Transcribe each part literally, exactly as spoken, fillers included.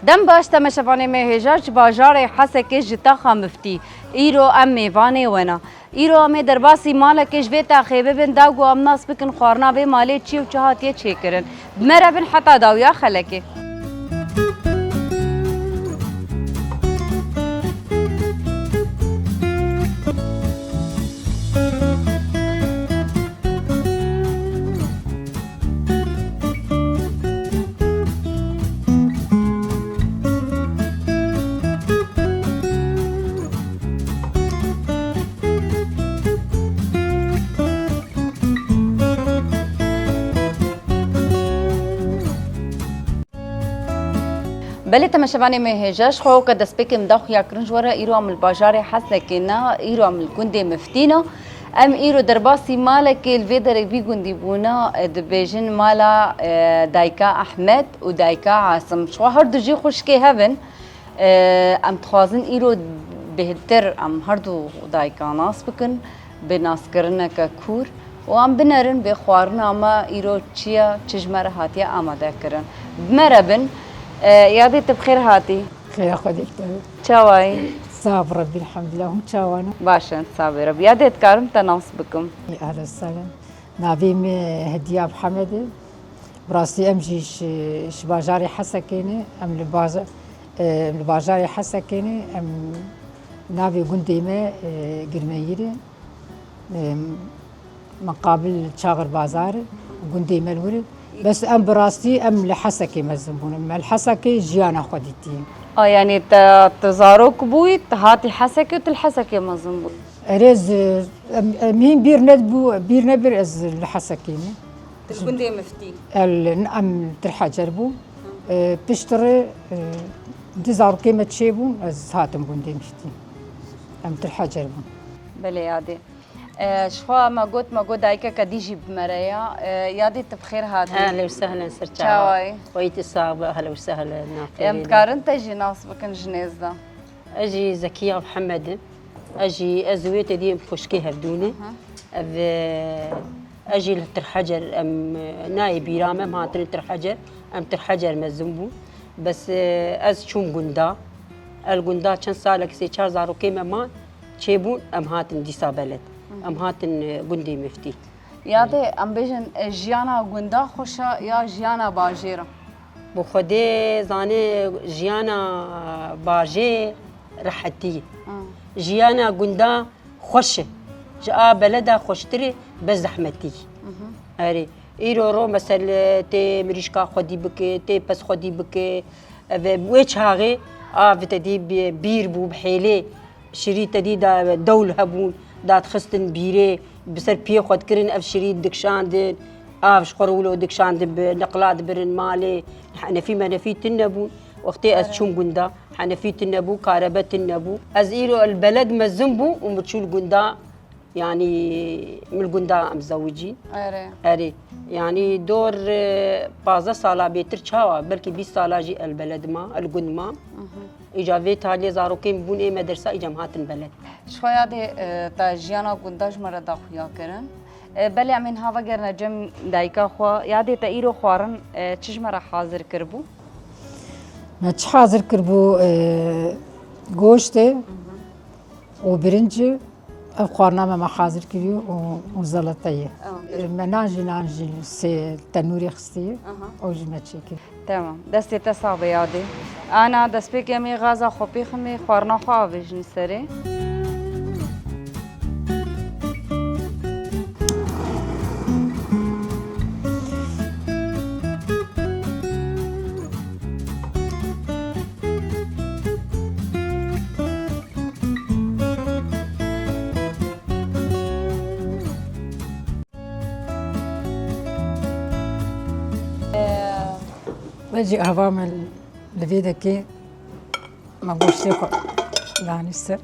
Dem baş, temeşevanê me hêja ji bajarê Hesekê ji taxa Miftî. Îro em mêvanê we ne. Îro em ê derbasî malekê ji vê taxê bibin, da ku em nas bikin xwarina vê malê çi ye û çi hatiye çêkirin. Bi me re bin heta dawiya xelekê. Belê, temeşevanê me hêja, ji xwe weke destpêkê min da xuya kirin ji we re, îro em li bajarê Hesekê ne, îro em li gundê Miftî ne. Em îro derbasî malekê li vê derê vî gundî bûne, e, dibêjin mala, e, dayika Ehmed û dayika Asim. Ji xwe her du jî xwişkê hev in. E, em dixwazin îro bêhtir em her du dayika nas bikin, bi naskirineke kûr û em binerin vê xwarina me îro çi ye, çi ji me re hatiye amade kirin. Bi me re bin. E, Yadê, tu bi xêr hatî. Xêra Xwedê bi te be. Çawa yî? Sax bi Rebbî, elhamdulillah. Hûn çawa ne? Baş in, sax bê Rebbî. Yadê, dikarim te nas bikim? Ê, ehlen sehlen. Navê min Hediya Mihemed e. Bi rastî em jî ji, ji bajarê Hesekê ne. Em li baja-, e, em li bajarê Hesekê ne. Em navê gundê me, e, Girmeyîr e. E, miqabil Çaxir Bazar e. Gundê me li wir e. Bes em bi rastî em li Hesekê mezin bûn. Me li Hesekê jiyana xwe dîtiye. A, yanî te, tu zarok bûyî, tu hatî Hesekê û tu li Hesekê mezin bûyî? Erê, ez, em, em hîn bîr nebû, bîr nebir ez li Hesekê me. Di gundê Miftî? El, em Tirhecer bû. Hı. E, piştre, e, di zarokê me çêbûn, ez hatim gundê Miftî. Em Tirhecer bûn. Belê, Yadê. E, ji xwe me got, me got dayikeke dî jî bi me re ya. E, Yadê, tu bi xêr hatî. Ehlen û sehlen, ser çava. Çawa yî? Weyî tu sax be, ehlen û sehlen, nafê. Em dikarin te jî nas bikin ji nêz de? Ez jî Zekiya Mihemed im. Ez jî, ez û wê tedî em xwişkê hevdû ne. Aha. Ev, e, ez jî li Tirhecer, em, e, nayê bîra me, em hatine Tirhecer. Em Tirhecer mezin bûn. Bes, e, ez çûm gunda. El gunda çend salek, sê çar zarokê me man, çêbûn, em hatin dîsa beled. Hı hı. Em hatin, e, gundê Miftî. Yadê, em bêjin, e, jiyana gunda xweş e ya jiyana bajêr e? Bi Xwedê zanê jiyana bajêr rehetî ye. Hı. Jiyana gunda xweş e. Ji a beleda xweştir e, bes zehmetî ye. Hı hı. Erê, îro ro mesele tê mirîşka xwedî bike, tê pez xwedî bike. Ev, wê çaxê av te dî bi-, bîr bû, bi hêlê. Şirî te dî da dewl hebûn, dadixistin bîrê, bi ser piyê xwe dikirin, ev şirî dikişandin, av ji xwe re wilo dikişandin, bi niqla dibirin malê. Henefî menefî tune bûn. Wextê ez çûm gunda, henefî tune bû, karebe tune bû. Ez îro li beled mezin bû û min çû li gunda, yanî min li gunda em zewicîn. Erê. Erê. Yanî dor, e, pazdeh sala bêtir çawa, belkî bîst sala jî el beled ma, el gund ma. Mhm. Îca vê taliyê zarokên bûn ê medersa, îca em hatin beled. Ji xwe Yadê, e, te jiyana gunda ji me re da xuya kirin. E, belê em ê niha vegerine cem dayika xwe. Yadê, te îro xwarin, e, çi ji me re hazir kiribû? Me çi hazir kiribû? E, goştê û birinci, ev xwarina me, me hazir kiriye û, û zelata ye. Tamam. Me nan jî, nan jî sê tenûrê xistiye, aha, ew jî me çêkir. Tamam. Destê te sax be Yadê. Ana, destpêkê em ê gaza xwe pêxin, ê xwarina xwe avêjin serê. Vecî ava me li vê dekê me goştê xwe danî ser.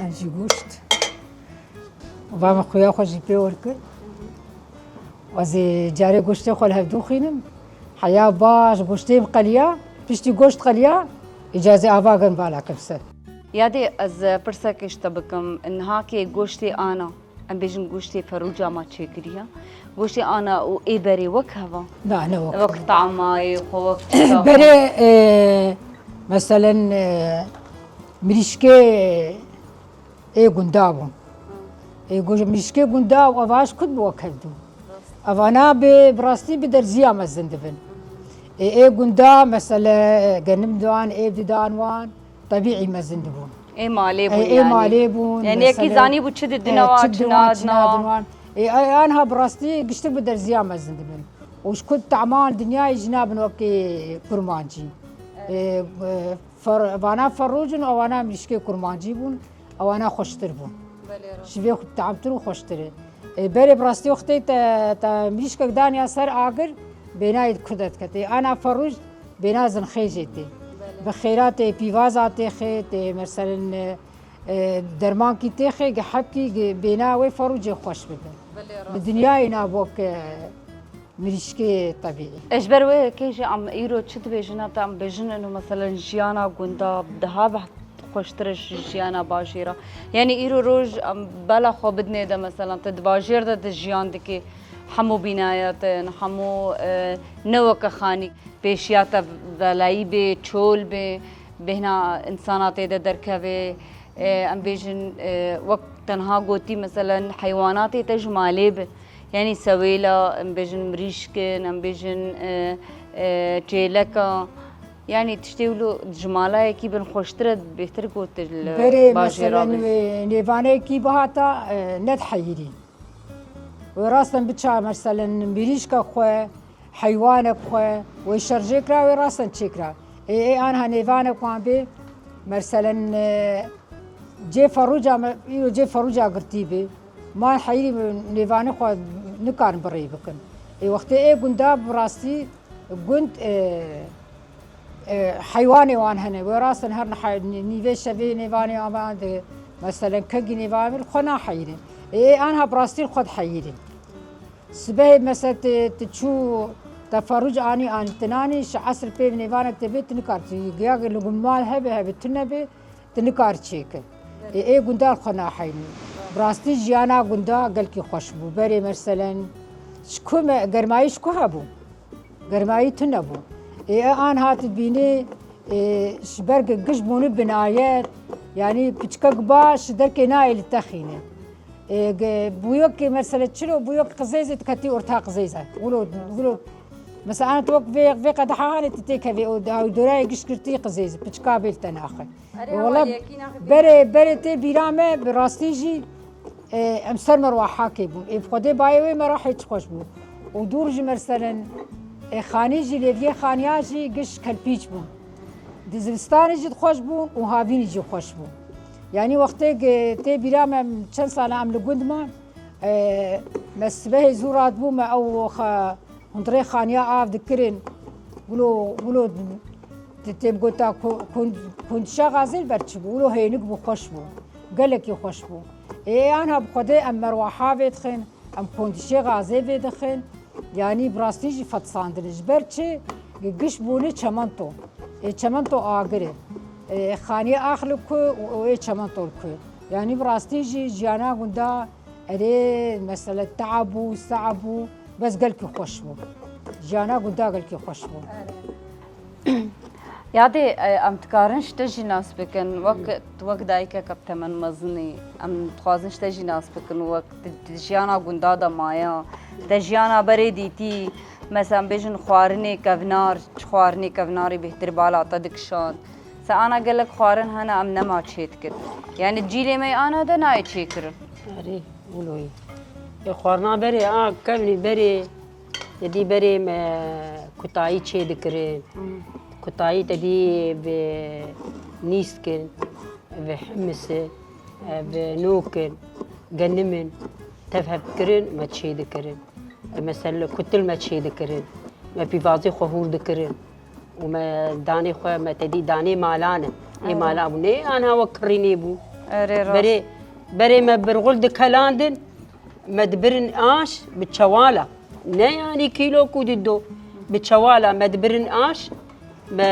Ev jî goşt. Va me xuya xwe jî pê wir kir. Ez ê carê goştê xwe li hev doxînim. Heya baş goştê min qeliya, piştî goşt qeliya, îca ez ê ava girim vala kim ser. Yadê, ez pirsekê ji te bikim, niha kê goştê ana? Em bêjin goştê ferûca me çêkiriye. Goştê ana û ê berê wek heva. Na, ne wek. Wek tamayê xwe, wek çika xwe. Berê, e, meselen, e, mirîşkê ê gunda bûn. Ê go-, mirîşkê gunda û eva ji ku dibe wek hevdû. Evana bi, bi rastî bi derziya mezin dibin. Ê, ê gunda, mesele, genim didan, êv didan wan. Tebîî mezin dibûn. Ê malê bûn Ê, ê yani. Malê bûn. Yani yekî zanîbû çi didine wa, çi nadine wa. Ê, ê, anha bi rastî giştir bi derziya mezin dibin. Û ji ku taman dinyayê jî nabin wekî kurmancî. Ê, e, fer-, vana ferûc in, ewana mirîşkê kurmancî bûn, ewana xweştir bûn. Ji vê xwe tamtir û xweştir e. Ê, berê bi rastî wextê te, te mirîşkek daniya ser agir, bênayê di ku de diket. Ê, ana ferûc, bêna zinxêjê tê. Bi xêra tê, pîvaza tê xê, tê merselen, e, e, dermankî tê xê, gi hebkî, gi bêna wê ferûcê xweş bibe. Bi dinyayê nabok, e, mirîşkê tebîî. E, ji ber wê yekê jî em îro çi dibêjin, heta em bêjin ino meselen jiyana gunda daha beh-, xweştir e ji jiyana bajêra. Yani îro roj em bela xwe bidinê de, meselan, te di bajêr de di jiyan dikê, hemû bînayat in, hemû, e, ne weke xanî, pêşiya te velayî bê, çol bê, bêhna insana tê de derkeve, e, em bêjin, e, wek tenha gotî, meselen, heywanatê te ji malê bi. Yanî sewêla, em bêjin mirîşk in, em bêjin, e, e, çêleka. Yanî tiştê wilo ji malayekî bin xweştir e, bêhtir gotin li bajêra bê. Berê, meselen, wê nêvaneyekî bihata, e, nediheyirî. Wê rastin biça, meselen, mirîşka xwe, heywanek xwe, wê şerjê kira, wê rastin çêkira. Ê, ê, anha nêvanek wan bê, meselen, e, cê ferûca me, îro cê ferûca girtî bê. Ma heyirî nêvanê xwe nikarin bi rê bikin. Ê wextê ê gunda bi rastî gund, e, e, heywanê wan hene. Wê rast in her niha-, nî-, nîvê şevê nêvanê wan di, meselen kegî nêvanê xwe naheyirîn. Ê, ê anha bi rastî xwe diheyirîn. Sibehê mesela te, te çû te ferûc anî anî tinanî, ji esr pê nêvanek te bê, tu nikar tu giya li gund mal hebe hebe tune bê, tu nikar çêke. Ê, ê gunda li xwe naheynî. Bi rastî jiyana gunda gelkî xweş bû. Berê meselen ji ku me, germayî ji ku hebû? Germayî tune bû. Ê, ê an hat dibînî, ê, ji ber gi-, giş bûnî binayet, yanî piçkek baş ji derkê nayê li texîne. Ê, ge-, bûyokê mesele çilo, bûyok qizêzê diketî orta qizêze. Wilo, wilo, mesela, ana tu wek vê, vê qedeha hanê tu têkevê, o, ew dorayê giş girtî qizêz, piçka bêl te naxe. Erê, wela, hevaliyekî naxe bîra. Berê, berê tê bîra me, bi rastî jî, e, em ser merwa hakê bûn. Ê, bi xwedê bayê wê me ra hêç xweş bû. Û dûr ji merselen, e, xanî jî, lêviyê xaniya jî giş kelpîç bûn. Di zivistanê jî dixweş bûn û havînî jî xweş bû. Yanî wextê ge-, tê bîra me, em çend sala em li gund man, e, me sibehê zû radibû me ew xe-, hundirê xaniya av dikirin. Wilo, wilo di-, tê bigota ku-, kun-, kundişa gazê li ber çi bû? Wilo hênik bû, xweş bû. Gelekî xweş bû. Ê, ê anha bi xwedê em merwa havê dixin. Em kondişê gazê vê dixin, yanî bi rastî jî fetisandin. Ji ber çi? Giş bûne çemento. Ê, çemento agir e. Ê, xaniyê ax li ku û ê çemento li ku. Yanî bi rastî jî jiyana gunda erê mesele teab bû, seab bû, bes gelkî xweş bû. Jiyana gunda gelkî xweş bû. Yadê, e, em dikarin ji te jî nas bikin, wek, wek dayikek bi temen mezin î, em dixwazin ji te jî nas bikin, wek di, di jiyana gunda de maya, te jiyana berê dîtî, mesela em bêjin xwarinê kevnar, çi xwarinê kevnarî bêhtir bala te dikişand, se ana gelek xwarin hene em nema çê dikin, yanî cîlê me yê ana de nayê çêkirin. Erê, wilo yê. Ê xwarina berê, a kevnî berê, Êdî berê me kutayî çê dikirin. Kutayî te dî bi nîskin, bi himisin, bi nokin, genimin tev hev dikirin, me çê dikirin. Mesela kutil me çê dikirin. Me pîvazê xwe hûr dikirin. Û me danê xwe, me te dî danê malan e. Ê mala bû. Nê anha wek kirînê bû. Erê rast. Berê, berê me birxul dikelandin. Me dibirin aş bi çewala. Ne yanî kîlo ku dido. Bi çewala me dibirin aş, me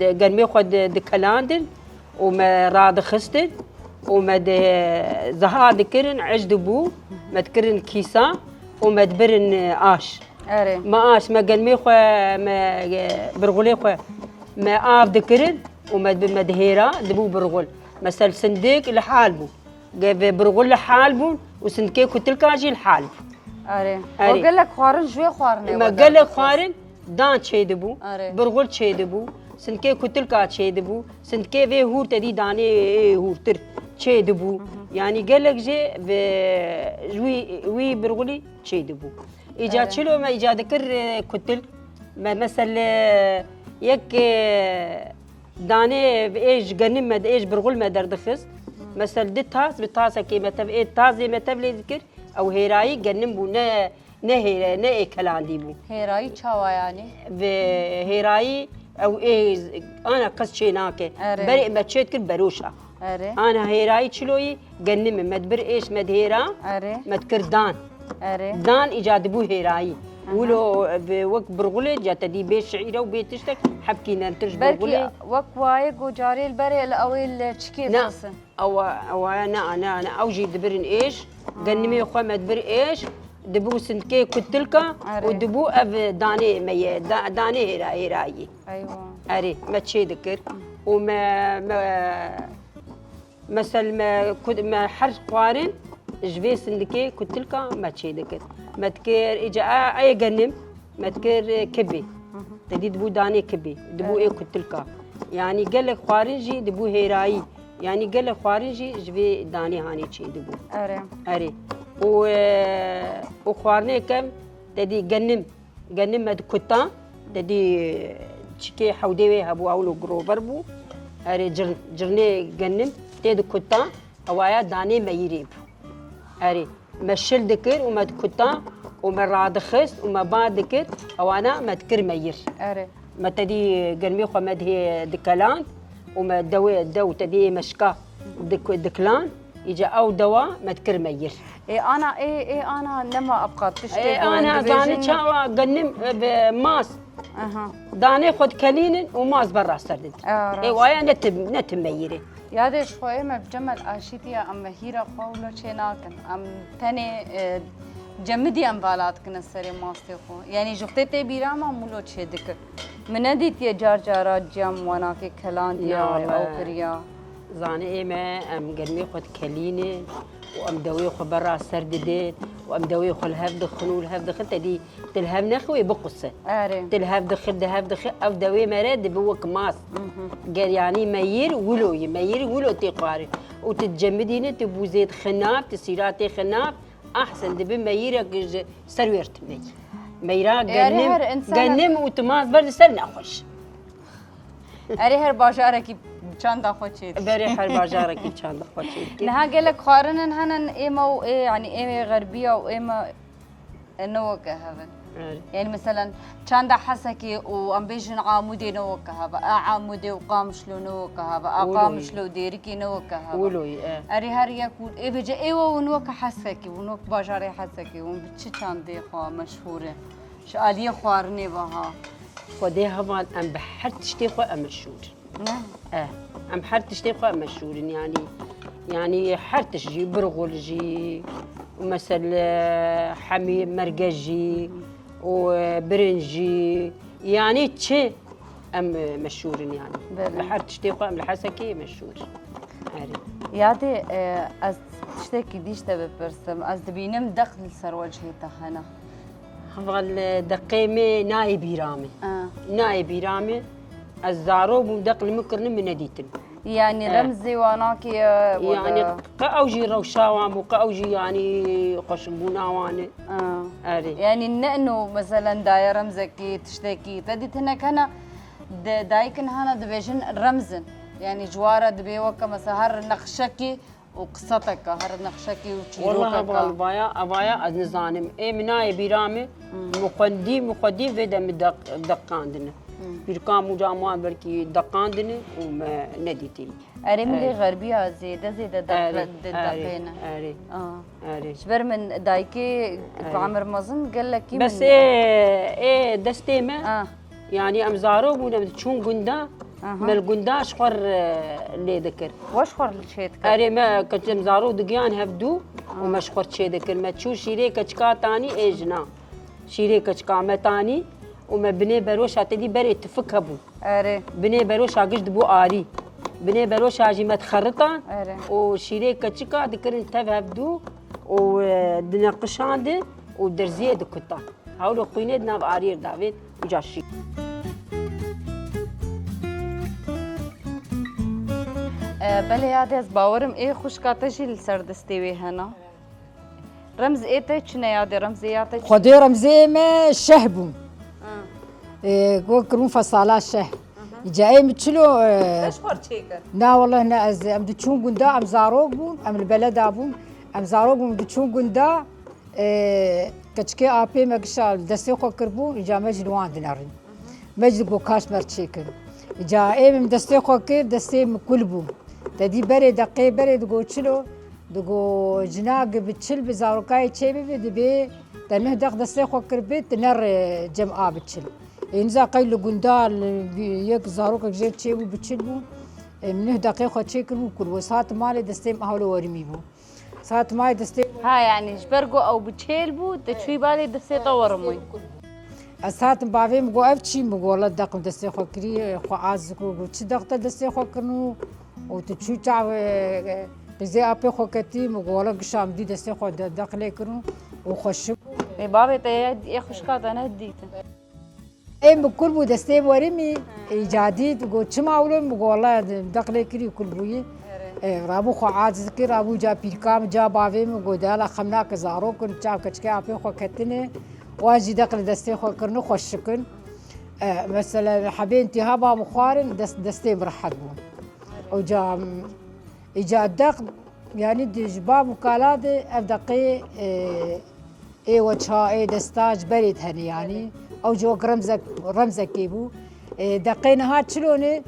di-, germê xwe di-, dikelandin û me radixistin. û me di ziha dikirin, ej dibû, me dikirin kîsa û me dibirin, e, aş. Erê. Me aş, me genimê xwe, me, e, birxulê xwe, me av dikirin û me, me dihêra, dibû birxul. Mesel sindik li hal bû. Ge-, ve birxul li hal bûn û sindikê kutilka jî li hal bû. Erê. Erê. We gelek xwarin ji wê xwarinê Me we gelek derdixiст. Xwarin dan çêdibû, Erê. Birxul çêdibû, sindikê kutilka çêdibû, sindikê vê hûr te dî danê hûrtir çêdibû. Hı hı. Yanî gelek jê ve wî, wî birxulî çêdibû. Îca Erê. Çilo me îca dikir, e, kutil. Me mesel, e, yek, e, danê ê ji genim me, ê ji birxul me derdixist. Hı. Mesel di tas, bi tasekê me tev, ê tazê me tev lê dikir. Ew hêrayî genim bû, ne, ne hêre, ne ê kelandî bû. Hêrayî çawa yanî? Ve hêrayî ew ê ana qez çê nake. Erê. Berê me çê dikir beroşa. Erê. Ana hêrayî çiloyî genimê me dibir êş me dihêra. Erê. Me dikir dan. Erê. Dan îca dibû hêrayî. Aha. Wilo bi wek birxulê ca te dî bê şiîre û bê tiştek hebkî nertir ji Belkî birxulê. Wek wayê ku carê li berê li ew ê li çikê Na. Dixisin. Ewa, ewaya ne, ne, ne. Ew jî dibirin êş. Ha. Genimê xwe me dibir êş. Dibû sindikê kutilka Erê. Û dibû ev danê me ye. Da, danê hêra, hêrayî. Eywa. Erê, me çê dikir. Û me, me, Mesel me, kud-, me her xwarin ji vê sindikê kutilka me çêdikir. Me dikir, îca a, ê genim, me dikir, e, kibî. Hı hı. Te dî dibû danê kibî, dibû Evet. Ê kutilka. Yanî gelek xwarin jî dibû hêrayî. Yanî gelek xwarin jî ji vê danê hanê çêdibû. Erê. Erê. Û, e, û xwarinê kem, te dî genim. Genim me dikuta, te dî çikê hewdê wê hebû, ewlo grover bû. Erê cir-, cirnê genim tê dikuta, ewaya danê meyirê bû. Erê, me şil dikir û me dikuta û me radixist û me bar dikir, ewana me dikir meyir. Erê. Me te dî genimê xwe me dihê dikeland û me dewê, dew te dî ê meşka dik-, dikiland. Îca ew dewa me dikir meyir. Ê ana, ê, ê ana nema ev qat tiştê Ê ku ana hûn dibêjin zane ne- çawa genim, e, bi mas. Aha. Danê xwe dikelînin û mas berra ser didin. Ê, rast. Ê waya ne tim, ne tim meyirê. Yadê ji xwe ê me bi Cemel aşîtiye em me hîra xwe wilo çê nakin. Em tenê, e, cemidî em vala dikine serê mastê xwe. Yanî ji wextê tê bîra me em wilo çê dikin. Min nedîtiye car cara cem wanakê kelandiya Na, wê ew me- kiriya. Zanê ê me, em genimê xwe dikelînin û em dewê xwe berra ser didin û em dewê xwe li hev dixin û li hev dixin, te dî tu li hev nexi wê biquse. Erê. Tu li hev dixi, di hev dixi, ev dewê me re dibi wek mas. Mhm. Ger yanî meyir wilo ye, meyir wilo tê xwarin. Û tu cemidîne, tu bûzê dixi nav, tu sîratê xi nav, ahsen dibi meyirek ji ser wê re tune ye. Meyra Erê genim, her insan genim û tu mas ber li ser nexweş. Erê her bajarekî çanda xwe çêdikir. Berê her bajarekî çanda xwe çêdikir. Niha gelek xwarinin henin ê me û ê, yanî ê xerbiya û ê me ne weke hev in. Erê. Yanî meselen çanda Hesekê û em bêjin Amûdê ne weke hev e. A Amûdê û Qamişlo ne weke hev e. A Wilo yî. Qamişlo û Dêrikê ne weke hev e. Wilo yî, e. Erê her yek û ê vêce ê we hûn weke Hesekê, hûn wek bajarê Hesekê, hûn bi çi çandê xwe meşhûr in? Ji aliyê xwarinê ve ha. Xwedê heval em bi her tiştê xwe em meşhûr in. Ne? Eh, em her tiştê xwe em meşhûr in, yanî, yanî her tişt jî, birxul jî, û mesel, eh, hemî mergez jî, û, eh, birinc jî, yanî çi em, eh, meşhûr in yanî. Belê. Bi her tiştê xwe em li Hesekê meşhûr in. Erê. Yadê, eh, ez tiştekî dî ji te bipirsim. Ez dibînim deq li ser wecihê te hene. Heval, deqê me nayê bîra min. Ah. Nayê bîra min. Ez zarok bûm, deq li min kirine min nedîtin. Yanî Eh. remzê wanakê ye, Yanî wala qe ew jî rewşa wan bû, qe ew jî yanî xweşikbûna wan e. Ah. Erê. Yanî ne ino meselen daye remzekî, tiştekî. Te dît hinek hene, de, dayikin hana dibêjin remzin. Yanî ji wan re dibê weke mesela her nexşekî û qisateke, her nexşekî û çîrokeke. Wela heval vaya, evaya ez nizanim. Ê min nayê bîra min, Hmm. min xwendî, min xwedî vê de min deq-, deqandine. Hmm. Pîrka mûca wan belkî deqandine û me nedîtî. Erê min lê Erê. Xerbiya zêde zêde Erê, deqe-, de-, erê, deqêne. Erê. Ah. Erê. Ji ber min dayikê ku Erê. Emir mezin gelekî Bes min ê, ê destê me, Ah. yanî em zaro bûn, em diçûn gunda, Aha. Me li gunda ji xwe re lê dikir. We ji xwe re çê dikir? Erê, me keçim zarok digiyan hevdû û me ji xwe re çê dikir. Me çû şîrê keçika tanî ê jina. Şîrê keçika me tanî û me binê beroşa te dî berê tifik hebû. Erê. Binê beroşa giş dibû arî. Binê beroşa jî me dixeritan Erê. û şîrê keçika dikirin tev hevdû û, e, dineqişandin û derziyê dikutan. Hewlo xwînê di nav ariyê davêt û ca şî. E, belê yadê ez bawerim ê xwişka te jî li ser destê wê hena. Remz ê te çi ne yadê, remzê ya te çi? Xwedê remzê me şeh bû. Ha. E, go kirûn fesala şeh. Îca ê min çilo, e, Te ji xwe re çêkir? Na, wallah, ne, ez, em diçûn gunda, em zarok bûn, em li beleda bûn, em zarok bûn, diçûn gunda, e, keçikê apê me gişa li destê xwe kiribû, îca me jî li wan dinerîn. Me jî digo kaş me re çêkin. Îca ê min destê xwe kir, destê min kul bû. Te dî berê deqê berê digo çilo, digo jinagê bi çil bi zarokayê çê bibe, dibê te nuh deq destê xwe kiribe, tu nere cem a bi çil. Ê, niza qey li gunda li yek zarokek jê çêbû, biçil bû. Ê, min nuh deqê xwe çêkiribû, kul bû. Ez hatim malê, destê min hewle werimî bû. Ez hatim malê destê Ha, yanî ji ber ku ew biçêl bû, te çûyî balê destê te werimî. Ez hatim bavê min got, ev çî? Min got, wela deq min destê xwe kirî, xwe az dikir. Got, çi deq te destê xwe kirin û, û tu çû çav, e, qîzê apê xwe ketî? Min got, wela gişa min dî destê xwe de-, deq lê kirin û xweşik bû. Ê, bavê te ye, ê xwişka te ne dîtin? Ê, min kul bû, destê werimî, Ha. Îcadî, got, çima wilo? Min got, wela deq lê kirî, kul bûyî. Erê. Ê, rabû xwe aciz kir, rabû ca pîrka min, ca bavê min, got, de, hela xem nake, zarok in, çav keçikê apê xwe ketine, wan jî deq li destê xwe kirine, xweş dikin. E, mesela, hebên tîha ba min xwarin, dest, destê min rehet bû. Ew ca, îca deq, yanî di ji bav û kala de ev deqê, e, ê weça, ê desta ji berê de hene, yanî. Ew ji wek remzek, remzekê bû. E, deqê niha çilo ne?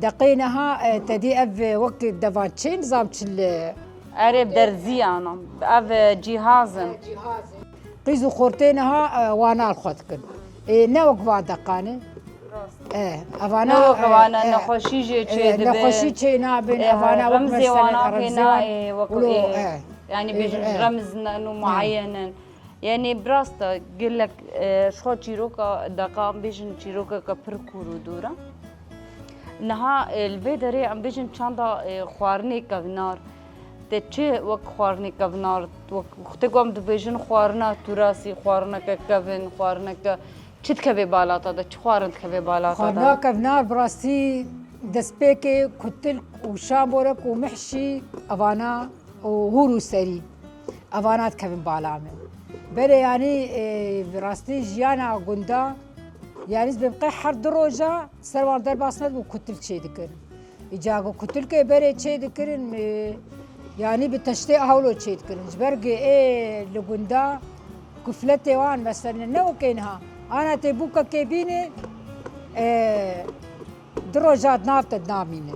Deqê niha, e, te dî ev, e, wek devan çê nizam çil, e, Erê, derziyan, ev, e, cîhaz in. Qîz û xortê niha, e, wana li xwe dikin. Ê, ne wek van deqan e. Rast. E, evana, Ne wek e, evana e, nexweşî jê e, çê dibe. Nexweşî çê nabin, E, evana wek remzê mesela wana pê remzê wan nayê, wek ulo, ê, e. Yanî E, bêjin e. remz ne, no E. muayen in. Yanî bi rast e, gelek, e, ji xwe çîroka deqan bêjin çîrokeke pir kûr û dûr e. Niha, e, li vê derê em bêjin çanda, e, xwarinê kevnar. Te çi wek xwarinê kevnar, wek, wextê ku em dibêjin xwarina turasî, xwarineke kevin, xwarineke çi dikeve balata de, çi xwarin dikeve balata de? Xwarina kevnar bi rastî destpêkê kutil û şamborek û mihşî evana û hûr û serî. Evana dikevin bala me. Belê, yanî, e, bi rastî jiyana gunda, yanî, ez bê qey her du roja ser wan derbas nedibû, kutil çê dikirin. Îca ku kutilkê berê çê dikirin, e, yanî bi teştê ahlo çê dikirin. Ji ber ku ê li gunda kufletê wan, mesela, ne wekê niha. Ana tê bûkekê bîne, e, du roja di nav te dinamîne.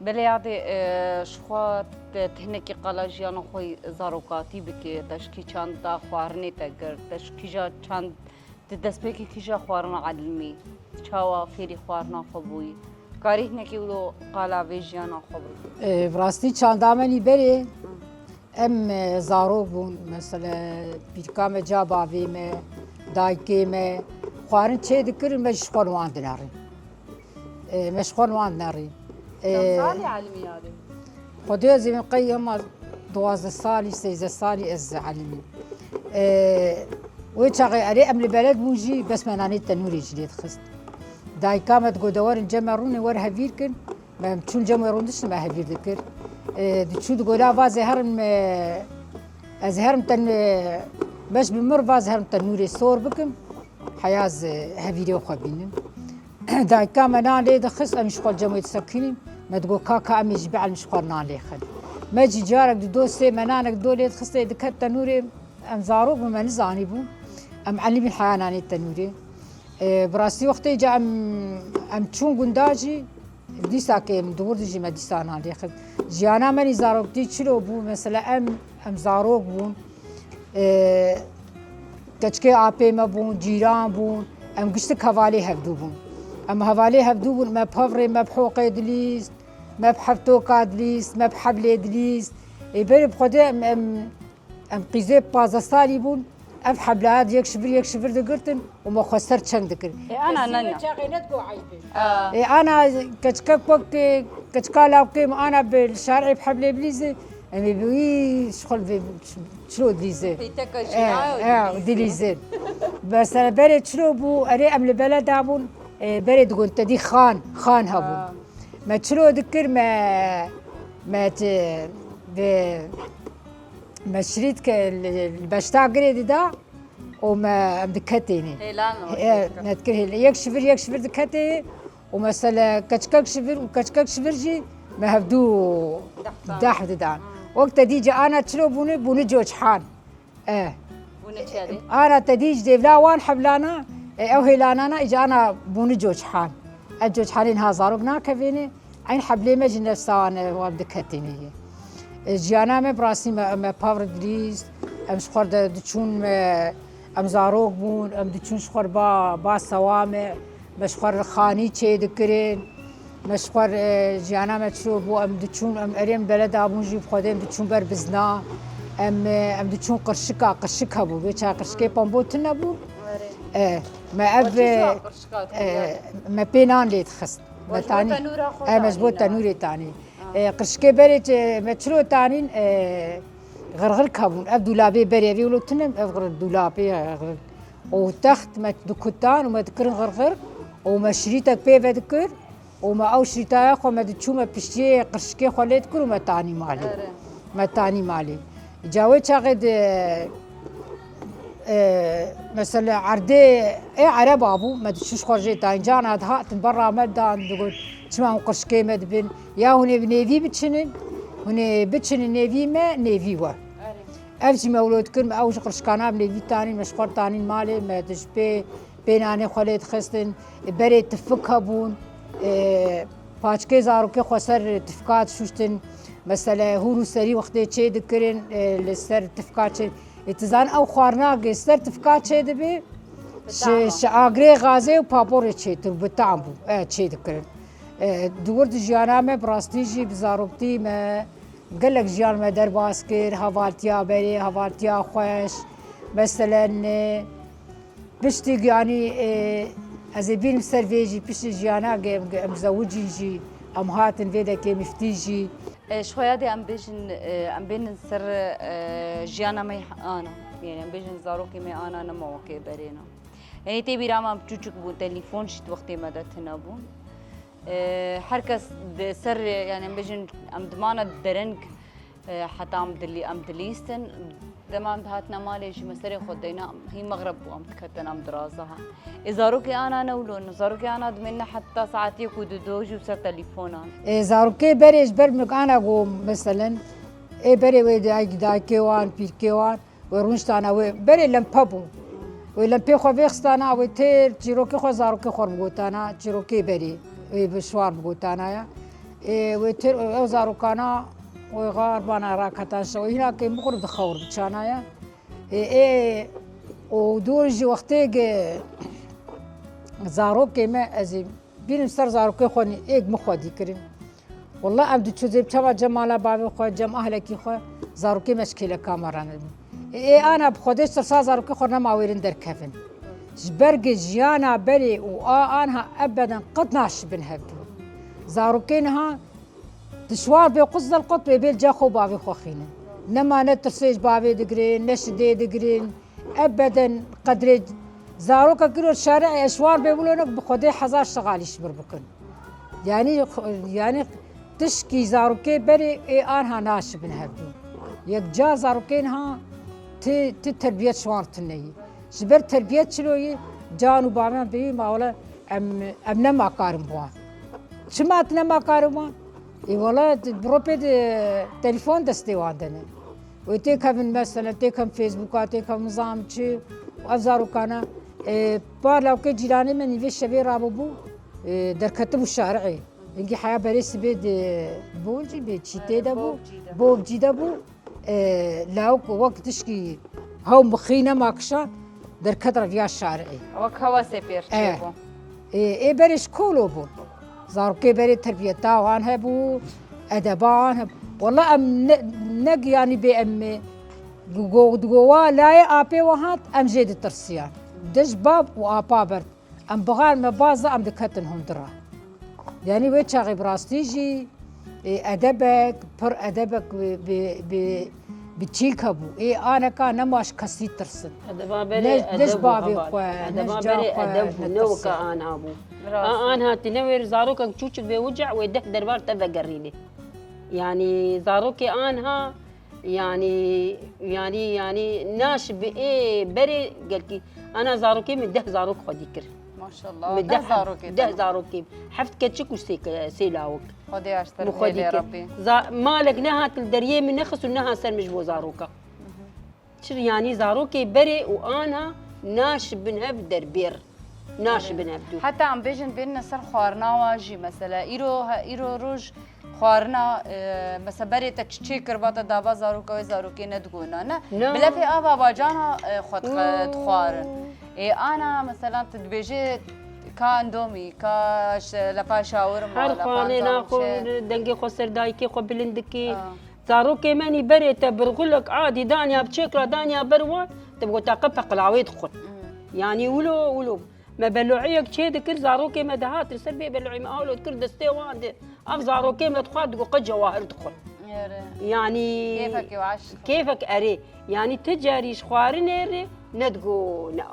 Belê yadê, e, ji xwe te, te hinekî qala jiyana xwe zarokatî bike, te ji kî çanda xwarinê te girt, te ji kîja çand, te destpêkê kîja xwarina elimî, çawa fêrî xwarina xwe bûyî? Karî hinekî wilo qala vê jiyana xwe bike? E, bi rastî çanda me nî berê, em, e, zarok bûn, mesela pîrka me ca bavê me, dayikê me, xwarin çê dikirin, me ji xwe li wan dinerin. E, me ji xwe li wan nerî. E, Çend salî elimî yadê? Xwedê ez ê qey hema duwazdeh salî, sêzdeh salî ez elimî. E, wê çaxê erê em li beled bûn jî bes me nanê tenûrê jî lê dixist. Dayika me digot de werin cem me rûnê wer hevîr kin. Me em çûn cem we rûn diştin me hevîr dikir. E, diçû digot la vazê herin me, ez herim ten, e, beş bi mir vaz herim tenûrê sor bikim. Heya ez, e, hevîrê xwe bînim. Dayika me nan lê dixist, em ji xwe cem wê disekînin. Me digot, ka, ka, em ê jî bielin ji xwe nan lê xin. Me jî carek di do sê me nanek do lê dixistê diket tenûrê, em zarok bûn, me nizanîbûn. Em elîbîn heya nanê tenûrê. E, bi rastî wextê ca em, em çûn gunda jî, dîsa ke em di wir de jî me dîsa nan lê xist. Jiyana me nî zaroktî çilo bû, mesela em, em zarok bûn. E, keçikê apê me bûn, cîran bûn, em giştik hevalê hevdû bûn. Em hevalê hevdû bûn, me bi hev rê, me bi Hoqê dilîst, me bi Hevtoka dilîst, me bi Heblê dilîst. Ê berê bi Xwedê em, em, em qîzê pazdeh salî bûn. Ev hebla yek ji vir, yek ji vir digirtin û me xwe ser çeng dikir. Ê, ana, Kesî nana. Wê çaxê ne digo eyb e. Aa. Ê, ana keçikek wek, e, keçika lawkê me ana bi şarê bi Heblê bilîze, em ê bi wî ji xwe li vê çilo dilîze. Peyteka E, jî nayê û e, dilîze. Dilîze. Mesela berê çilo bû, erê em li beleda bûn, e, berê digon te dî xan, xan hebû. Aa. Me çilo dikir, me, me ti, bi, me şirît ke li, li beşta girê dida û me em diketêne. Hêlan û E, hêlan. Me dikir hêl-, yek ji vir, yek ji vir diketê û mesela keçikek ji vir û keçikek ji vir jî me hevdû Deh dan. Deh didan. Hmm. Wek te dî ca ana çilo bûne, bûne coçhan. E. Bûne çi yadê? Ana te dî ji dêvla wan heblana, e, ew hêlanana, îca ana bûne coçhan. Ev coçhanên ha zarok nakevêne, eyn heblê me jî nefsa wan, e, wan diketîne yê. E, jiyana me bi rastî me, me pav re dilîst, em ji xwe re de diçûn me, em zarok bûn, em diçûn ji xwe re ba, ba sewa me, me ji xwe re xanî çêdikirin. Me ji xwe re, e, jiyana me çi bû, em diçûn, em erê em beleda bûn jî bi Xwedê em diçûn ber bizna. Em, e, em diçûn qirşika, qirşik hebû. Vê çax qirşikê pambo tune bû. Erê. E, me ev, Wa çi e, çax qirşika e, tune? Me pê nan lê dixist. Wa Me ji bo tanî. tenûra xwe E, me ji bo tanî, ne? tenûrê tanî. Ha. E, qirşikê berê çi, me çilo tanîn, e, xirxirk hebûn. Ev dûlabê berê, vê wilo tune, ev xir-, dûlabê, e, xir-, û text me dikutan û me dikirin xirxirk û me şirîtek pê ve dikir. Û me ew şîtaya xwe me diçû me piştiyê qirşikê xwe lê dikir û me tanî malê. Erê. Me tanî malê. Ca wê çaxê di, e, mesela erdê ê ereba bû, me diçû ji xwe jê tayîn. Cana dihatin berra me dan digot, çima hûn qirşikê me dibin? Ya hûn ê bi nêvî biçinin, hûn ê biçinin nêvî me, nêvî we. Erê. Ev jî me wilo dikir, me ew ji qirşikana bi nêvî tanîn, me ji xwe tanîn malê, me di ji pê pênanê xwe lê dixistin, berê tifik hebûn, e, paçkê zarokê xwe ser tifika dişuştin, mesele hûr û serî wextê çê dikirin, e, li ser tifika çê, e, tu zan ew xwarinagê ser tifika çê dibe, Bi ji, tam e. ji agrê gazê û paporê çêtir, bi tam bû, e, çê dikirin. E, di wir di jiyana me bi rastî jî bi zaroktî me gelek jiyan me derbas kir, hevaltiya berê, hevaltiya xweş, meselen, e, Piştî, yanî, e, ez ê bînim ser vê jî, piştî jiyana ge-, em, em zewicîn jî, em hatin vê dekê miftî jî. E, ji xwe ya dê em bêjin, e, em bênin ser, e, jiyana me ana. Yanî em bêjin zarokê me ana nema wekê berê ne. Yanî tê bîra me em çûçik bûn, telefon jî di wextê me de tune bûn. E, her kes di ser, yanî em bêjin em dimana dereng, e, heta em dilî-, em dilîstin. Dema em dihatine malê jî me serê xwe deyna, hî mexreb bû em diketin em diraza ha. Ê zarokê ana ne wilo ne. Zarokê ana dimêne heta saetiyek û dido jî ser telefonan. Ê zarokê berê ji ber min ana go meselen, ê berê wê dayik-, dayikê wan, pîrkê wan, wê rûniştana wê berê lempe bû. Wê lempê xwe vêxistana, wê têr çîrokê xwe zarokê xwe bigotana, çîrokê berê, wê bi şwar bigotana ya. Ê, wê têr ew zarokana, wê xarbana raketan şew, hîna kêm bixwir dixewir biçana ya. Ê, ê, û dûr jî wextê ge zarokê me, ez ê bînim ser zarokê xwe nî, êk min xwedî kirin. Wela em diçû zê çawa cem mala bavê xwe, cem ahlekî xwe, zarokê me ji kêleka me re nebûn. Ê, ê ana bi Xwedê ji tirsa zarokê xwe nema wêrin derkevin. Ji ber gi jiyana berê û a anha ebeden qet naşibin hevdû. Zarokê niha di şwar bê qut zel qut bê bêl ca xwe bavê xwe xînin. Nema ne tirsê ji bavê digirin, ne şidê digirin. Ebeden qedrê zaroka kiro şare eşwar bê wilo nek bi Xwedê hezar şexalî ji bir bikin. Yanî, yanî tişkî zarokê berê ê anha naşibin hevdû. Yek ca zarokên ha ti, ti terbiyet şwan tune yî. Ji ber terbiyet çilo yî, can û bavan bêyî ma wele em, em nema karin bi wan. Çima tu nema karin wan? Ê wele tu bi ropê de telefon destê wan de ne. Wê têkevin mesela, têkevin Facebooka, têkevin nizam çi, û ev zarokana, e, par lawkê cîranê me nîvê şevê rabûbû, e, derketibû şari'ê. Hingî heya berê sibê di bol jî bê çîtê de bû, Bovcî de. Bovcî de bû, e, lawk wek tişkî hew mixî nema kişan, derket reviya şari'ê. Wek hewa sê pêr E. çêbû. Ê, ê berê ji kolo bûn. Zarokê berê terbiyeta wan hebû, edeba wan hebû. Wela em ne, ne giyanî bê em ê. Go-, go-, gowa layê apê we hat, em jê ditirsiyan. Dij bab û apa ber. Em bixar me baz da, em diketin hundira. Yanî wê çaxê bi rastî jî, ê, edebek, pir edebek bi, bi, bi, bi çîk hebû. Ê aneka nema ji kesî tirsin. Edeba berê Ne, edeb ne ji û bavê heval. Xwe, ne Edeba ji ca berê xwe edeb bû, ne weke netirsin. Anha bû. Rast. A anha tine wê zarokek çûçik bê wica wê deh derbar te vegerînê. Yanî zarokê anha Yanî, yanî, yanî naş bi ê berê gelkî. Ana zarokê min deh zarok xwedî kir. Maşallah. Min Deh deh, zarokê deh te. Zarokê. Heft keçik û sê ke-, sê lawik. Xwedê aştir Min xwedî hêlê kir. Rabbî. Za-, malek nehat li deriyê min nexist û nehat ser min ji bo zaroka. Çir yanî zarokê berê û ana naş bin hev derbêr. Naşibin ev du. Heta em bêjin bênine ser xwarina wan jî, mesela, îro, he, îro roj xwarina, e, mesela, berê te çi çêkir, va te dava zaroka wê, zarokê nedigo nane. Na. Bi lefê ava bacana, e, xwe dixe-, Hmm. dixwarin. Ê, ana, mesela, tu dibêjê ka endomî, ka ş-, lepa şawirma, Her lepa xwanê nizam naxwe, çi. Dengê xwe ser dayikê xwe bilind dikî. Ah. Zarokê menî berê te birxulek adî daniya bi çêkra daniya ber wan, te bi gota qe peqilawê dixwin. Hmm. Yanî wilo, wilo. Me belo'iyek çê dikir, zarokê me dihat li ser vê belo'î me awlo dikir destê wan de. Ev zarokê me dixwar digo qe cewahir dixwin. Ere. Yanî Kêfekê û eşq. Kêfek erê. Yanî ti carî ji xwarinê rê nedigo na. Hı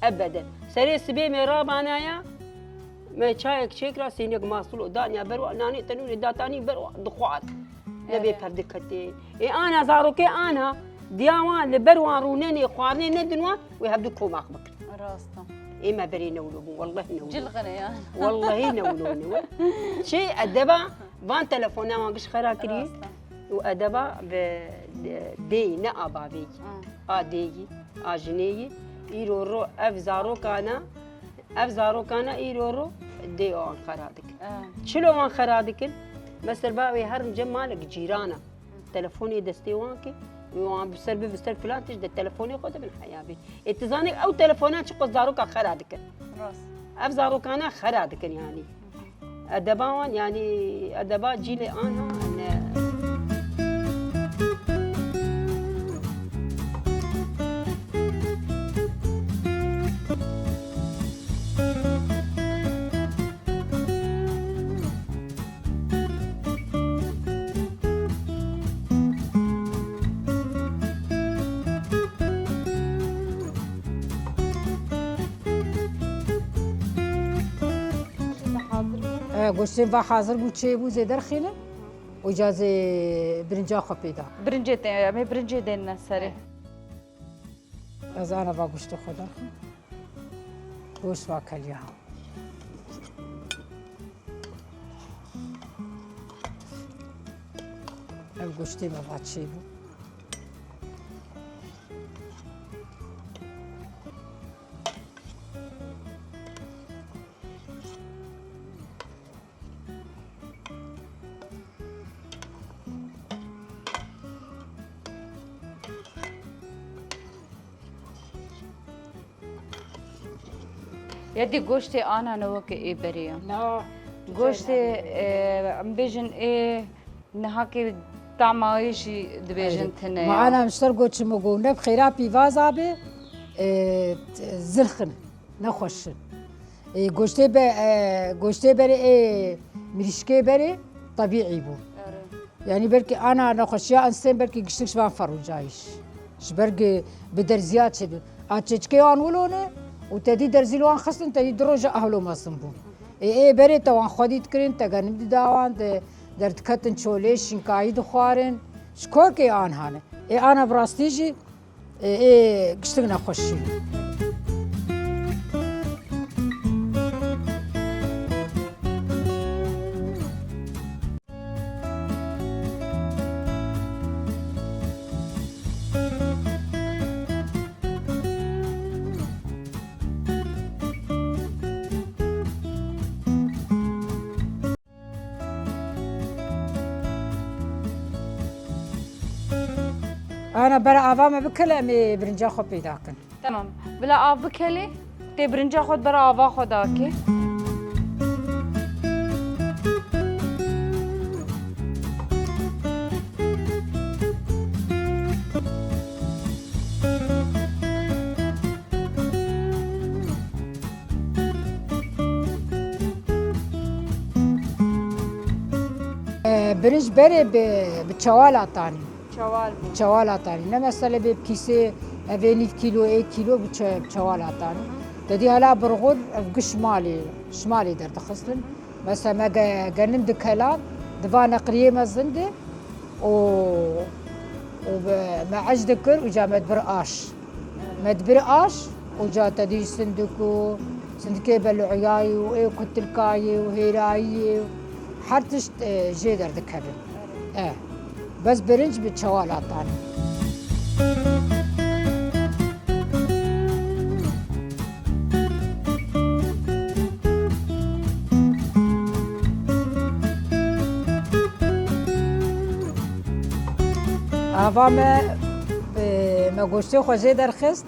hı. Ebeden. Serê sibê me rabanaya, me çayek çêkira sênek masilo daniya berwa, nanê tenûrê datanî berwa dixwar. Nebe Ere. Perdiketê. Ê ana zarokê ana, diya wan li ber wan rûnenê, xwarinê nedin wan, wê hevdu komak bikin. Rast e. Ê me berê newlo bû, wellahî newlo. Cilxine ya. Wellahî newlo ne we. Çi edeba van telefona wan giş xera kiriye. Rast e. Û edeba bi de-, dêyî, ne a bavêyî. Ha. A dêyî, a jinê yî. Îro ro ev zarokana, ev zarokana îro ro dê wan xera dikin. Ha. Çilo wan xera dikin? Mesela ba wê her cem malek cîrana. Telefonê destê wan ke, wê wan bi ser bi, bi ser filan tişt de telefonê xwe de bin heya bê. Ê, tu zanî ew telefonan çi qo zaroka xera dikin. Rast. Ev zarokana xera dikin yanî. Edeba wan, yanî edeba cîlê anha ne. E, goştên va hazir bû, çê bû, zê derxîne. Û ca zê birinca xwe pê da. Birincê tê, em ê birincê dênine serê. Ez ana va goştê xwe derxim. Goşt va keliya. Ev goştê me va çê bû. Yedî goştê ana ne weke ê berê ya. Na, Goştê, e, em bêjin ê nihakê tama wê jî dibêjin Erê. Tine Ma ya. Ana mişter goçimo go ne bi xêra pîvaza be, e, zilxin, nexweşin. E, goştê be, e, goştê berê, ê mirîşkê berê tebîî bû. Erê. Yanî belkî ana nexweşiya enstên belkî giştik ji van ferûcayîş. Ji ber gi-, bi derziya çêdibin. A çêçikê wan wilo ne û te dî derzî li wan xistin, te dî du roja ehlo mezin bûn. Ê, ê berê te wan xwedî dikirin, te genim dida wan, de-, derdiketin çolê, şînkayî dixwarin. Ji korkê an hane. Ê ana bi rastî jî Ê, ê, giştik nexweşî. Ana bera ava me bikele, em ê birinca xwe peyda kin. Tamam. Bila av bikelê. Tê birinca xwe di ber ava xwe dakê. E, birinc berê bi, bi çewala tanî. Çewal bû. Çewala tanî. Ne mesele bê bi kîsê, evê nîv kîlo, ê kîlo bi çe-, bi çewala tanî. Hı. Te dî hela birxur ev giş malê, ji malê derdixistin. Mesela me ge-, genim dikelan, di va neqriyê me zindê û, û be-, me ej dikir û ca me dibir aş. Me dibir aş û ca te dî sindik û sindikê belûyayê û ê kutilkayê û hêrayiyê û her tişt, e, jê derdikevin. E, bes birinc bi çewala tanî. Ava me, e, me goştê xwe jê derxist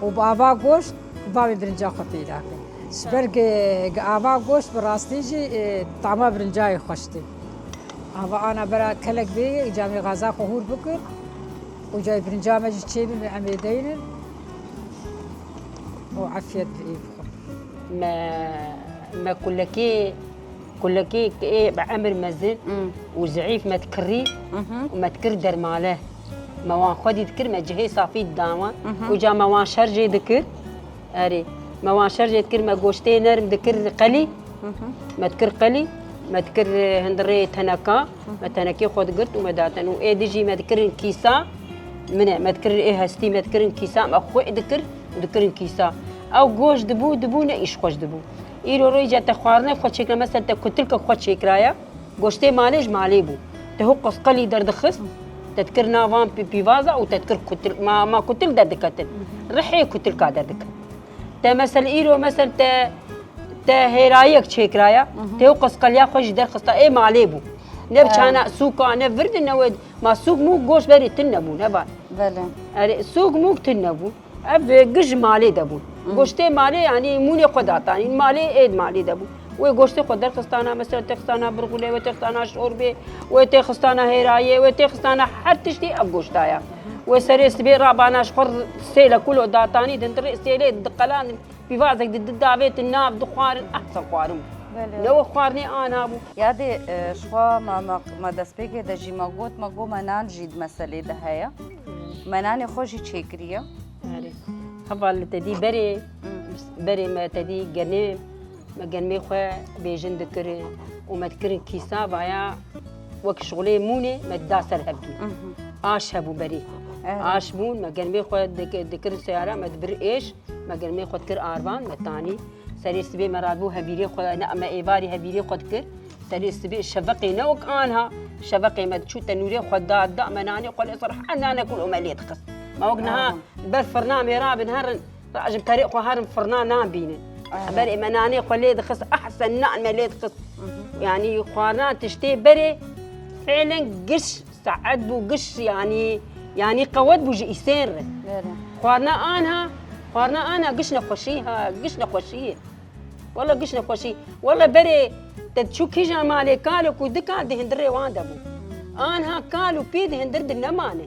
û bi ava goşt bavê birinca xwe peyda kir. Ji ber gi, gi ava goşt bi rastî jî, e, tama birincayê xweş tê. Ava ana bera kelek bê, îca me gaza xwe hûr bikir û cayê birinca me jî çêbin, em ê deynin û efiyet bi ê bixwin. Me, me kulekê, kulekê ê bi emir mezin Hmm. û zeîf me dikirî Mhm. û me dikir dermale. Me wan xwedî dikir, me cihê safî dida wan. Mhm. Û ca me wan şer jê dikir. Erê, me wan şer jê dikir, me goştê nerm dikir qelî. Mhm. Me dikir qelî, me dikir, e, hundirê teneka, me tenekê xwe digirt û me datin. Û ê dijî me dikirin kîsa, min e, me dikirin ê hestî, me dikirin kîsa, me xwe dikir û dikirin kîsa. Ew goşt dibû, dibû, ne îş xweş dibû. Îro rojê te xwarine xwe çêkira, mesela te kutilka xwe çêkiraya, goştê malê ji malê bû. Te hû qisqelî derdixist, te dikir navan pî-, pîvaza û te dikir kutil, ma, ma kutil derdiketin. Rihê kutilka derdiket. Te mesel îro, mesel te, te hêrayiyek çêkiraya, Mhm. te hû qisqeliya xwe jî derxista, ê malê bû. Ne bi Ha. çana sûka, ne virdin, ne wê, ma sûk mûk goşt berê tune bû, ne var. Belê. Erê, sûk mûk tune bû. Ev, e, giş ji malê de bûn. Hı. Goştê malê, yanî mûnê xwe datanîn. Malê ê di malê de bû. Wê goştê xwe derxistana, mesela têxistana birxûlê, wê têxistana şorbê, wê têxistana hêrayê, wê têxistana her tiştî ev goştaya. Wê serê sibê rabana ji xwe sêle kulo datanî, di hundirê sêlê diqelandin, pîvazek di, di davêtin nav dixwarin, ehsen xwarin bû. Belê. Ne wê xwarinê ana bû. Yadê, e, ji xwe ma, ma, ma destpêkê de jî ma got, ma got me nan jî di meselê de heye. Me nanê xwe jî çêkiriye. Erê. Heval te dî berê, Hmm. berê me te dî genim, me genimê xwe bêjin dikirin û me dikirin kîsa vaya wek şixulê mûnê me dida ser hevdû. Mhm. Aş hebû berê. Evet. Aş bûn, me genimê xwe dik-, dikirin seyara, me dibir êş, me genimê xwe dikir arvan, me tanî. Serê sibê me radibû hevîrê xwe, ne, me êvarî hevîrê xwe dikir. Serê sibê şeveqê ne wek anha. Şeveqê me diçû tenûrê xwe da, da me nanê xwe lê ser her nane kul û me lê dixist. Me wek niha Aha. ber firna mêrabin herin, rajin perê xwe herin firna nan bînin. Aha. Berê me nanê xwe lê dixist, ehsen nan me lê dixist. Mhm. Yanî xwarina tiştê berê fêlen giş saet bû, giş yanî, yanî qewet bû ji îsên re. Bere. Xwarina anha, xwarina anha giş nexweşî ha, giş nexweşî ye. Wele giş nexweşî. Wele berê te çû kîjan malê kal û ku di kal di hundirê wan de bû. Anha kal û pî di hundir di nemane.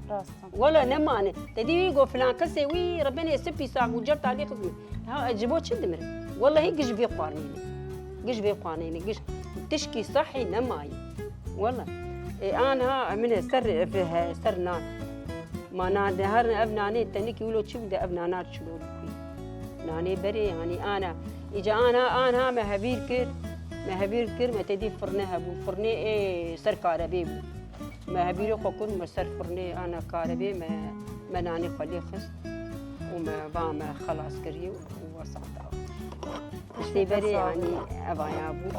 Rast e. Wele nemane. Te dî wî got filan kesê wî rebenê sipî sax bû cer talî xizmî. Ha, ji bo çi dimirin? Wele hî giş vê xwarinê ne. Giş vê xwarinê ne. Giş tişkî sahî nemayî. Wele. E, anha min e ser, e, ser nan. Ma nan de her ev nanê tenikî wilo çi bû de ev nana çilo bû. Nanê berê, hanî ana. Îca ana, ana me hevîr kir. Me hevîr kir, me tedî firne hebû. Firnê ê ser karebê bû. Me hevîrê xwe kir, me ser firnê ana karebê, me, me nanê xwe lê xist. Û me va me xelas kiriye û wesata. Tiştê berê, yanî, evaya bû.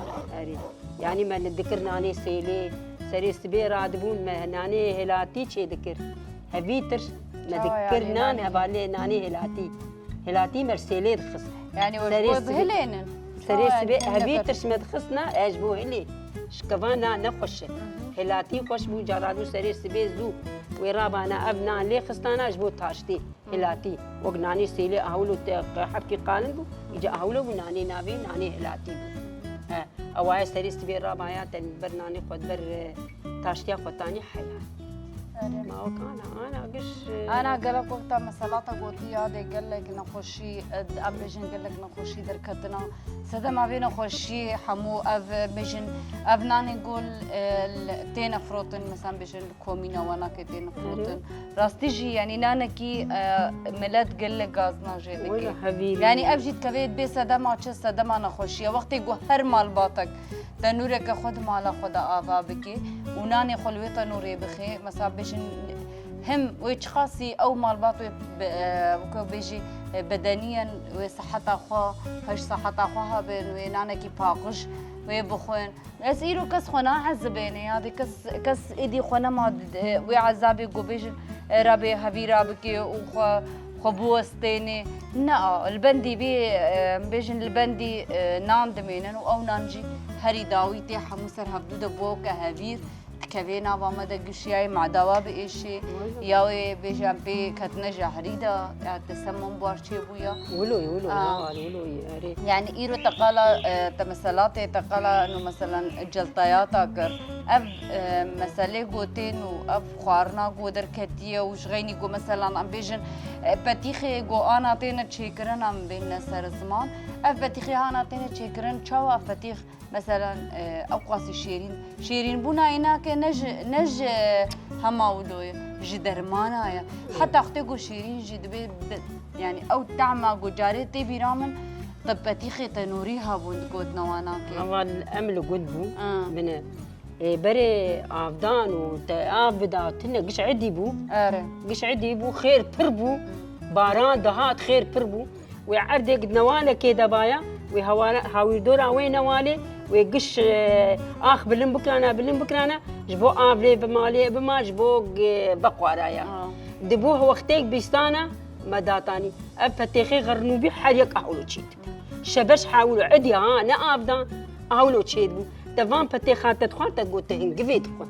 Erê. Yanî me li dikir nanê sêlê, serê sibê radibûn, me nanê hêlatî çê dikir. Hevîtir, me Çawa dikir yanî nan, nanê? Hevalê nanê hêlatî. Hêlatî me sêlê dixist. Yanî wek Serê ku sibê bihilênin. Serê sibê evî tirş me dixistina, e, ji bo hilî şikeva na nexweş e. Hilatî xweş bû, cara dû serê sibê zû wê rabana ev nan lê xistana ji bo taştê hilatî. Wek nanê sêlê ahûlo te hebkî qalin bû, îca ahûlo bû nanê navê nanê hilatî bû. He, ewaye serê sibê rabaya te ber nanê xwe ber, e, taştiya xwe tanî heya. Erê. Ma wek ana, ana giş, e, Ana gelek wexta mesela te gotî yadê gelek nexweşî, e, em bêjin gelek nexweşî derketina. Sedema vê nexweşiyê hemû ev, e, bêjin ev nanên gol, e, l-, têne firotin, mesela bêjin li komîna Wanakê têne firotin. Erê. Rastî jî, yanî nanekî, e, milet gelek gazna jê dike. Wela hevîrî. Yanî ev jî dikeve bê sedema çi, sedema nexweşiye. Wextê ku her malbatek tenûreke xwe di mala xwe de ava bike û nanê xwe li wê tenûrê bixe, mesela bêjin him wê çiqasî ew malbat wê bi, e, weke bêjî, e, bedeniyen wê seheta xwe, heşt seheta xwe hebin, wê nanekî paqij wê bixwin. Ez îro kes xwe nahezibêne, ya dê kes, kes êdî xwe nema d-, d-, wê ezabê ku bêjin, e, rabê hevîra bike û xwe, xwe biwestêne. Na, li bendî vê, e, em bêjin li bendî, e, nan dimênin û ew nan jî herî dawî tê hemû ser hevdû de bo ke hevîr dikevê nava me de gişiyayê medawa biêşê, ya wê bêjin em pê ketine jehrî de, ya te semon bar çêbû. Wilo ye, wilo ye, Aa. ne wilo ye, erê. Yani îro te qala, e, te meselatê, te qala no meselan celtayata kir. Ev, e, meselê gotên û ev xwarina ku derketiye û ji xeynî ku meselan em bêjin, e, petîxê ku ana têne çêkirin em bêhne ser ziman. Ev petîxê ana têne çêkirin, çawa ev petîx Meselan, e, ew qasî şêrîn, şêrînbûna yê nake ne ji, ne ji hema wilo ye, ji dermana ye. Heta wextê ku şêrîn jî dibê, bi-, yani ew tehma ku carê tê bîra min, qipetîxê tenûrî hebûn digotina wan nake. Heval em li gund bû, Ha. bine. E, berê avdan û te av bida tune giş edî bû. Ere. Giş edî bû, xêr pir bû. Baran dihat, xêr pir bû. Wê erdêk newalekê de baya, wê hawara-, hawîrdora wê newalê, wê giş, e, ax bilind bikirana, bilind bikirana, ji bo av lê bi malê bima, ji bo, e, vexwaraya. Ha. Dibû wextêk bîstana me datanî. Ev petêxê xirnûbî her yek ahûlo çê dibû. Şebeş hawîlo, êdî ha, ne avdan, ahûlo çê dibû. Te van petêxa te dixwar, te got te hingivê dixwe.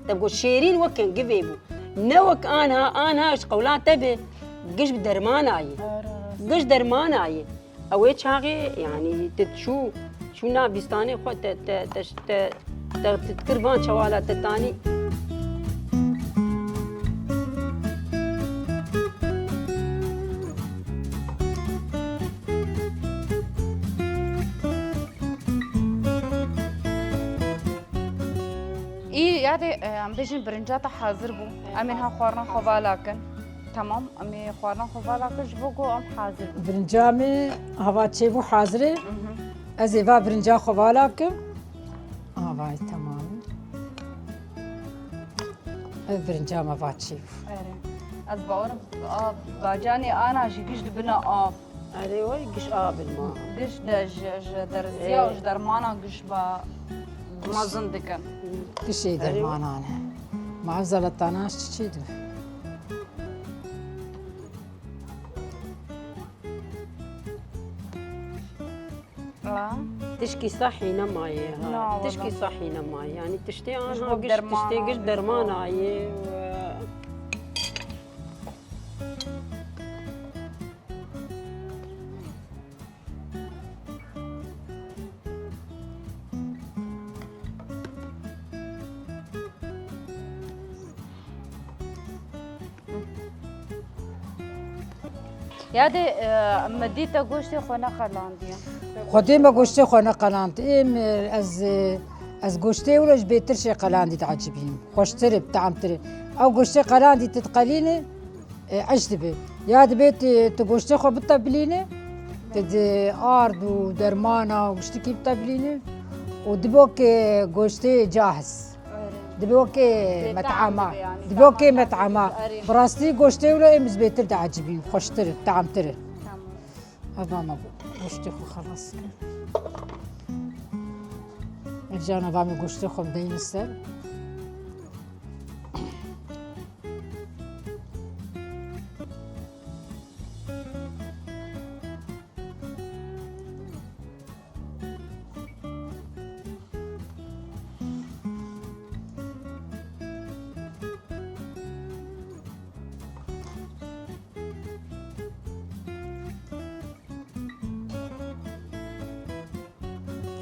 Te got şêrîn wek hingivê bû. Ne wek anha, anha ji qewla te bê. Giş bi dermana ye. Ara. Giş dermana ye. Ew ê çaxê, yanî, te çû, çû na bîstanê xwe te, te, te, te, te, te kir van çewala te tanî. Î, yadê, e, em bêjin birinca te hazir bû. Em ê niha xwarina xwe vala kin. Tamam, em ê xwarina xwe vala kin, ji bo ku em hazir bin. Birinca me hava çêbû hazir e. Mhm. Ez ê va birinca xwe vala kim. Avay, tamam. Ev birinca me va çêbû. Erê. Ez bawerim, a, bacanê ana jî giş dibine av. Erê, wê giş av bin ma. Giş de ji, ji derziya û ji dermana giş ba mezin dikin. Gişê dermanan e. Ma ev zeletana çi çê dibe? Tişkî sahî nemaye ha. Na, wala. Tişkî sahî nemaye. Yani tiştê anha giş, tiştê giş dermana ye. Yadê, e, me dî te goştê xwe neqelandiye. Xwedê me goştê xwe neqeland. Ê, me, ez, e, ez goştê wilo ji bêtir şê qelandî diecibînim. Xweştir e, bi teamtir e. Ew goştê qelandî tu diqelînî, e, eş dibe. Ya dibê tu, tu goştê xwe bitebilînî, tu di ard û dermana û giştikî bitebilînî û dibe wekê goştê cahiz. Dibe wekê met'ama. Dibe wekê met'ama. Bi rastî goştê wilo ê min ji bêtir diecibîn. Xweştir e, teamtir e. Tamam. Eva me goştê xwe xelas kir. Ev jana va me goştê xwe bideyne ser.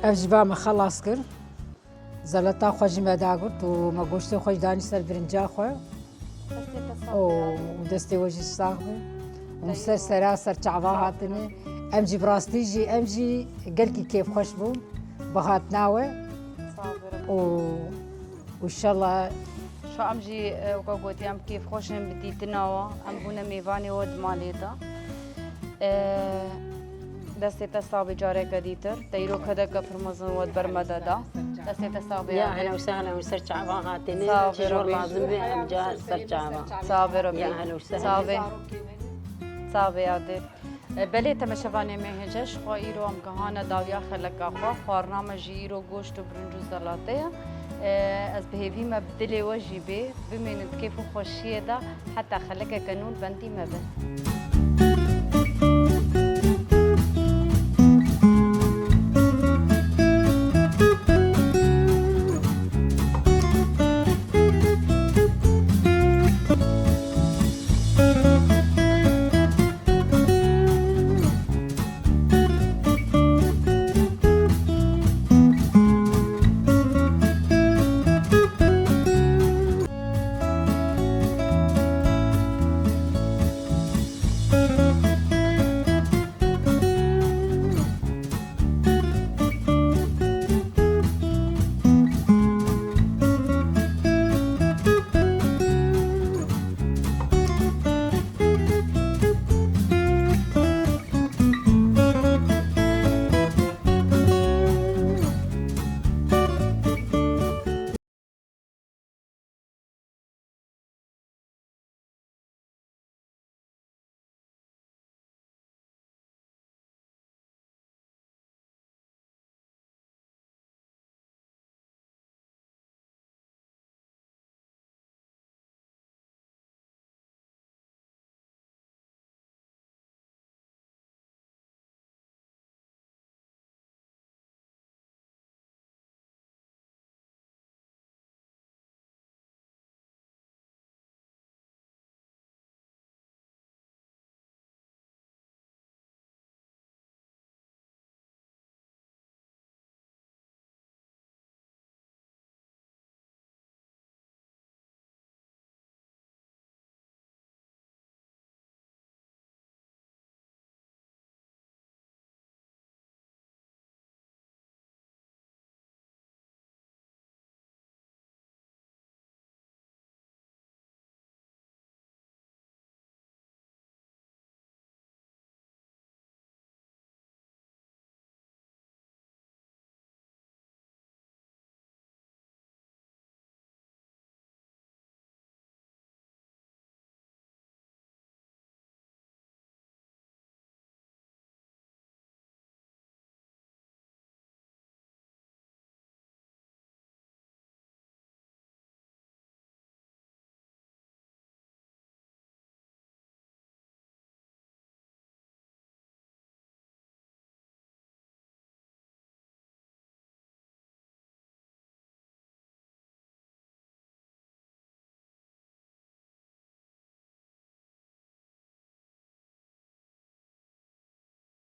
Ev jî ba me xelas kir. Zelata xwe jî me dagirt û me goştê xwe jî danî ser birinca xwe. Û destê we jî sax be. Hûn ser sera ser çava hatine. Em jî bi rastî jî, em jî gelkî kêfxweş bûn bi hatina we. Û û inşallah Şa em jî, e, weka gotî, em kêfxweş in bi dîtina we. Em bûne mêvanê we di malê de. E, destê te sax be careke dîtir. Te îro kedeke pir mezin we di ber me de da. Destê te sax be. Ya hela û sehla, ser çavan hatine. Sax be, Çi jor Robî. Lazim be, em ca ser çavan. Sax be, Robî. Ya hela û sehla. Sax be. Sax be, yadê. E, belê, temeşevanê me hêje, ji xwe îro em gihane dawiya xeleka xwe. Xwarina me jî îro goşt û birinc û zelate ye. E, ez bi hêvî me bi dilê we jî bê, bimînin di kêf û xweşiyê de, heta xelekeke nû li bendî me be.